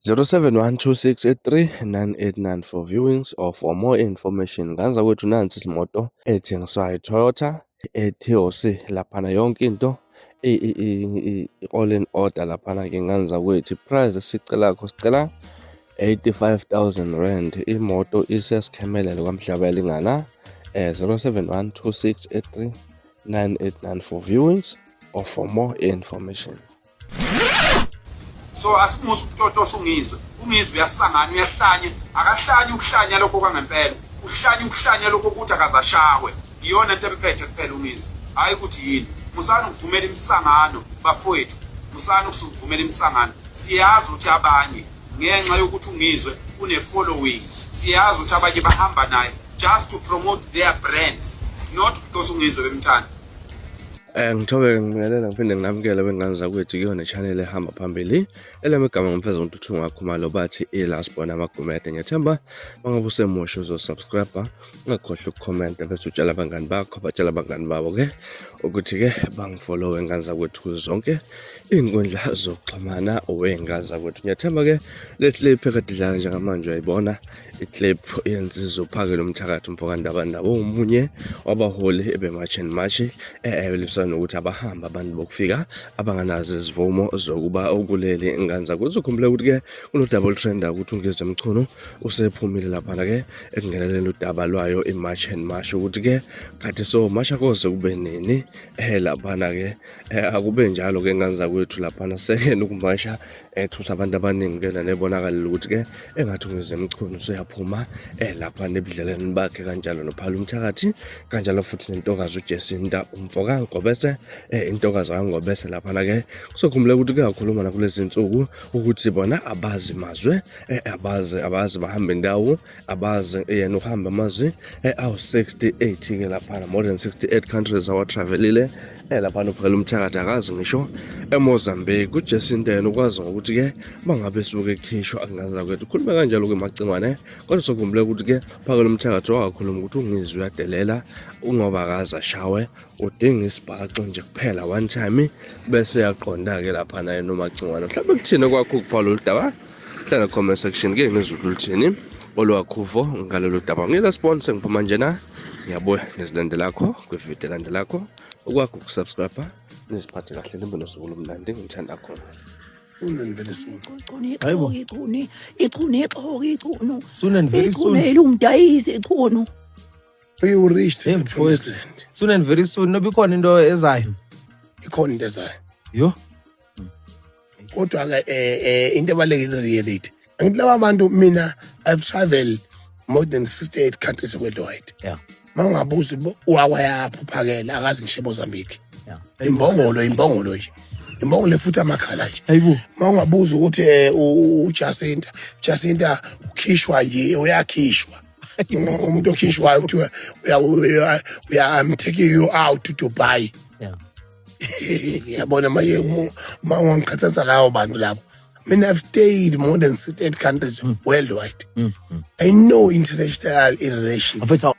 0712683989 for viewings or for more information. Ngane zakwethu, nansi imoto ethengiswayo, i-Toyota Etios laphana, yonke into all in order laphana-ke, ngane zakwethu. Price esicelakho, sicela R85 000. Imoto isesikhemelele kwaMhlabuyalingana. 0712683989 for viewings or for more information. So asimusa ukutotosa uNgizwe. UNgizwe uyasangana, uyahlanya. Akahlanye ukuhlanya lokho kwangempela, uhlanya ukuhlanya lokho ukuthi akazashawe. Iyona into emphethe kuphela uNgizwe, hhayi ukuthi yini. Musani ukuvumela imisangano, bafowethu, musani ukuvumela imisangano. Siyazi ukuthi abanye, ngenxa yokuthi uNgizwe une-following, siyazi ukuthi abanye bahamba naye just to promote their brands, not because uNgizwe bemthanda. Ngithobe ngibingelela ngiphinde nginamukele bengane zakwethu kuyona channel ehamba phambili. Elami igama ngumfeza uNtuthu Ngakhumalo, bathi i-last born amaGumede. Ngiyethemba mangabe usemusha uzosubscribe, ungakhohlwa ukucomment bese utshela abangani bakho, batshela abangani babo ke ukuthi ke bangifollow, ngane zakwethu, kuzo zonke iy'nkundla zokuxhumana, wengane zakwethu. Ngiyathemba ke le clip ekade idlala njengamanje uyayibona, iclip yensizwa uPhakela Umthakathi umfokaNdabandaba, omunye wabaholi be-March and March ebelisana nokuthi abahamba abantu bokufika abanganazo izivumo zokuba kuleli. Ngane zakwethu, ukhumbule ukuthi-ke kunodaba olutrenda ukuthi uNgizwe Mchunu usephumile laphana-ke ekungeneleni udaba lwayo i-March and March, ukuthi-ke khathi so masha koze kube nini laphana-ke. Akube njalo-ke, ngane zakwethu, laphana sekeni ukumasha ethutha abantu abaningi ke lana, ebonakalile ukuthi-ke engathi uNgizwe Mchunu useyaphuma lapha nebudlelweni bakhe, kanjalo noPhakela Umthakathi, kanjalo futhi nentokazi uJacinta umfoka Ngobese, intokazi kaNgobese laphana-ke. Kuzokhumbuleka ukuthi kuyakhuluma nakulezi nsuku ukuthi bona abazi mazwe, abazi bahamba indawo, abazi yena uhamba amazwi awu-68 ke laphana, more than 68 countries awatravelile laphana uPhakela Umthakathi. Akazi ngisho eMozambique. UJacinta yena ukwazi ngokuthi-ke mangabe suke ekhishwa angaza kwethu, ukhulume kanjalo-ke Macingwane. Kodwa sokhumbuleka ukuthi-ke Phakela Umthakathi wakhuluma ukuthi uNgizwe uyadelela ungoba akaze ashawe, udinga isibhaxo nje kuphela one time bese yaqonda-ke laphana yena uMacingwane. Mhlawumbe kuthini kwakho ukubhala lolu daba? Hlala comment section ke ngizwe luthini olwakhuvo ngalolu daba. Ngila sponsor, ngiphuma njena, ngiyabuya nezilandelakho kwividiyo elandelakho. Okwakho ukusubscribe. Niziphathe kahle, nibe nosuku olumnandi. Ngithanda khona. Soon and very soon. Ichunu. Hayibo. Ichunu, ichunu, ixoki ichunu. Soon and very Ichunu soon. elumdayisi ichunu. We will reach to Hey the promised mfowethu. land. Soon and very soon. Noba ikhona into ezayo. Ikhona into ezayo. Yo. Kodwa ke into ebalekile, reality. Angithi laba bantu, mina I've traveled more than 68 countries worldwide. Mawungabuza wakwayaphi uPhakela, akazi ngisho eMozambique. Imbongolo, imbongolo nje. Imbongolo futhi amakhala nje. Hayibo. Mawungabuza ukuthi uJacinta, Jacinta ukhishwa nje, uyakhishwa. Umuntu okhishwayo kuthiwa uya I'm taking you out to Dubai. Yabona manje uma ungangikhathaza lawo bantu labo. Mina I've stayed more than 68 countries worldwide. I know international relations. Mfethu.